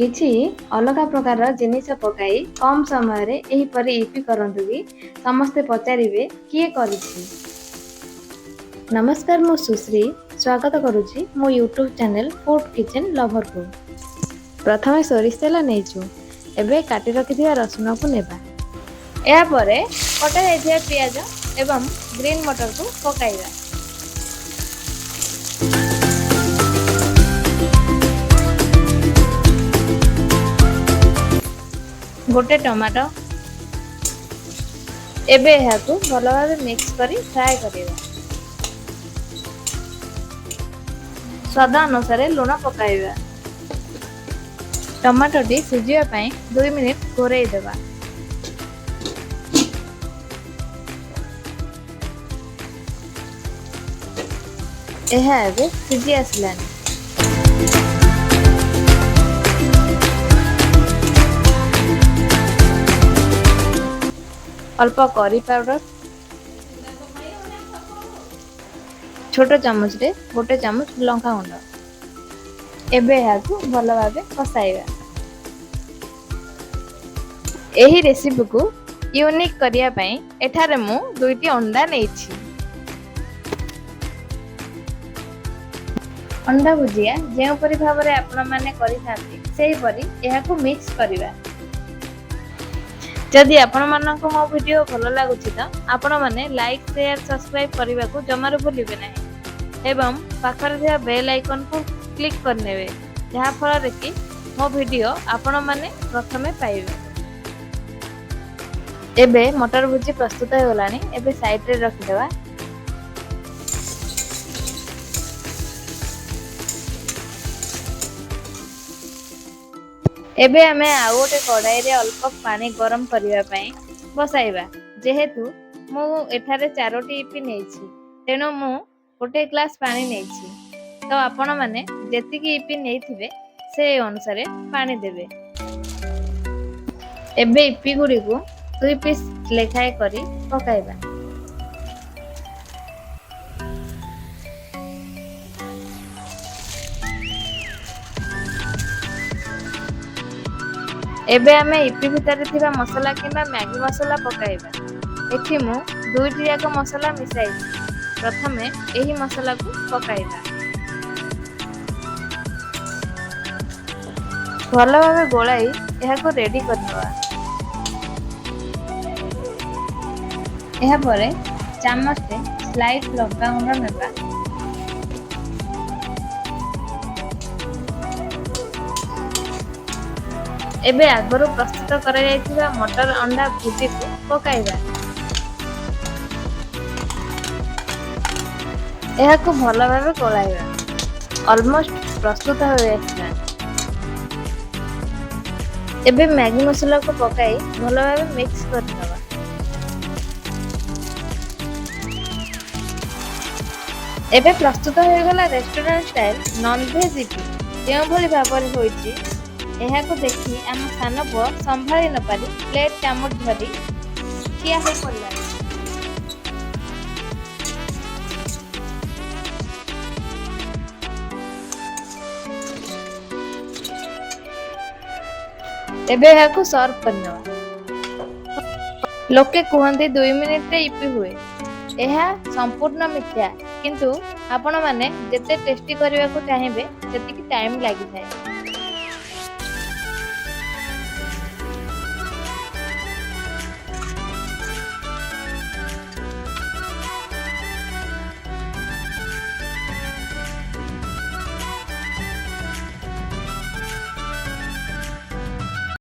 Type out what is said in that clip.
କିଛି ଅଲଗା ପ୍ରକାରର ଜିନିଷ ପକାଇ କମ୍ ସମୟରେ ଏହିପରି ଇପି କରନ୍ତୁ କି ସମସ୍ତେ ପଚାରିବେ କିଏ କରିଛି। ନମସ୍କାର, ମୁଁ ସୁଶ୍ରୀ ସ୍ୱାଗତ କରୁଛି ମୋ ୟୁଟ୍ୟୁବ୍ ଚ୍ୟାନେଲ୍ ଫୁଡ୍ କିଚେନ୍ ଲଭରକୁ। ପ୍ରଥମେ ସୋରିଷ ତେଲ ନେଇଛୁ। ଏବେ କାଟି ରଖିଥିବା ରସୁଣକୁ ନେବା। ଏହାପରେ କଟା ଯାଇଥିବା ପିଆଜ ଏବଂ ଗ୍ରୀନ୍ ମଟରକୁ ପକାଇବା। ଗୋଟେ ଟମାଟୋ। ଏବେ ଏହାକୁ ଭଲ ଭାବେ ମିକ୍ସ କରି ଫ୍ରାଏ କରିବା। ସ୍ୱାଦ ଅନୁସାରେ ଲୁଣ ପକାଇବା। ଟମାଟୋଟି ସିଝିବା ପାଇଁ 2 ମିନିଟ୍ ଘୋଡ଼େଇ ଦେବା। ଏହା ଏବେ ସିଝି ଆସିଲାଣି। ଅଳ୍ପ କରି ପାଉଡର, ଛୋଟ ଚାମଚରେ ଗୋଟେ ଚାମଚ ଲଙ୍କା ଗୁଣ୍ଡ। ଏବେ ଏହାକୁ ଭଲ ଭାବେ କଷାଇବା। ଏହି ରେସିପିକୁ ୟୁନିକ୍ କରିବା ପାଇଁ ଏଠାରେ ମୁଁ ଦୁଇଟି ଅଣ୍ଡା ନେଇଛି। ଅଣ୍ଡା ଭୁଜିଆ ଯେଉଁପରି ଭାବରେ ଆପଣମାନେ କରିଥାନ୍ତି, ସେହିପରି ଏହାକୁ ମିକ୍ସ କରିବା। ଯଦି ଆପଣମାନଙ୍କୁ ମୋ ଭିଡ଼ିଓ ଭଲ ଲାଗୁଛି ତ ଆପଣମାନେ ଲାଇକ୍, ସେୟାର, ସବସ୍କ୍ରାଇବ୍ କରିବାକୁ ଜମାରୁ ଭୁଲିବେ ନାହିଁ ଏବଂ ପାଖରେ ଥିବା ବେଲ୍ ଆଇକନ୍କୁ କ୍ଲିକ୍ କରିନେବେ, ଯାହାଫଳରେ କି ମୋ ଭିଡ଼ିଓ ଆପଣମାନେ ପ୍ରଥମେ ପାଇବେ। ଏବେ ମଟର ଭୁଜି ପ୍ରସ୍ତୁତ ହୋଇଗଲାଣି। ଏବେ ସାଇଡ଼ରେ ରଖିଦେବା। ଏବେ ଆମେ ଆଉ ଗୋଟେ କଡ଼ାଇରେ ଅଳ୍ପ ପାଣି ଗରମ କରିବା ପାଇଁ ବସାଇବା। ଯେହେତୁ ମୁଁ ଏଠାରେ ଚାରୋଟି ଇପି ନେଇଛି, ତେଣୁ ମୁଁ ଗୋଟେ ଗ୍ଲାସ୍ ପାଣି ନେଇଛି। ତ ଆପଣମାନେ ଯେତିକି ଇପି ନେଇଥିବେ, ସେ ଅନୁସାରେ ପାଣି ଦେବେ। ଏବେ ଇପି ଗୁଡ଼ିକୁ ଦୁଇ ପିସ୍ ଲେଖାଏଁ କରି ପକାଇବା। ଏବେ ଆମେ ଇପି ଭିତରେ ଥିବା ମସଲା କିମ୍ବା ମ୍ୟାଗି ମସଲା ପକାଇବା। ଏଠି ମୁଁ ଦୁଇଟି ଯାକ ମସଲା ମିଶାଇଛି। ପ୍ରଥମେ ଏହି ମସଲାକୁ ପକାଇବା। ଭଲ ଭାବେ ଗୋଳାଇ ଏହାକୁ ରେଡି କରିନେବା। ଏହାପରେ ଚାମଚରେ ସ୍ଲାଇସ୍ ଲଙ୍କାଗୁଣ୍ଡ ନେବା। ଏବେ ଆଗରୁ ପ୍ରସ୍ତୁତ କରାଯାଇଥିବା ମଟର ଅଣ୍ଡା ଭୁଜିକୁ ପକାଇବା। ଏହାକୁ ଭଲ ଭାବେ ଗୋଳାଇବା। ଅଲମୋଷ୍ଟ ପ୍ରସ୍ତୁତ ହୋଇ ଆସିଲାଣି। ଏବେ ମ୍ୟାଗି ମସଲାକୁ ପକାଇ ଭଲ ଭାବେ ମିକ୍ସ କରିନେବା। ଏବେ ପ୍ରସ୍ତୁତ ହୋଇଗଲା ରେଷ୍ଟୁରାଣ୍ଟ ଷ୍ଟାଇଲ ନନଭେଜ୍ ଇପି। ଯେଉଁଭଳି ଭାବରେ ହୋଇଛି, ଏହାକୁ ଦେଖି ଆମ ସାନ ପୁଅ ସମ୍ଭାଳି ନପାରି ପ୍ଲେଟ୍ ଚାମଚ ଧରି ଠିଆ ହୋଇ ପଡ଼ିଲାଣି। ଏବେ ଏହାକୁ ସର୍ଭ କରିନେବା। ଲୋକେ କୁହନ୍ତି 2 ମିନିଟରେ ଇପି ହୁଏ। ଏହା ସମ୍ପୂର୍ଣ୍ଣ ମିଥ୍ୟା, କିନ୍ତୁ ଆପଣମାନେ ଯେତେ ଟେଷ୍ଟି କରିବାକୁ ଚାହିଁବେ, ସେତିକି ଟାଇମ୍ ଲାଗିଥାଏ।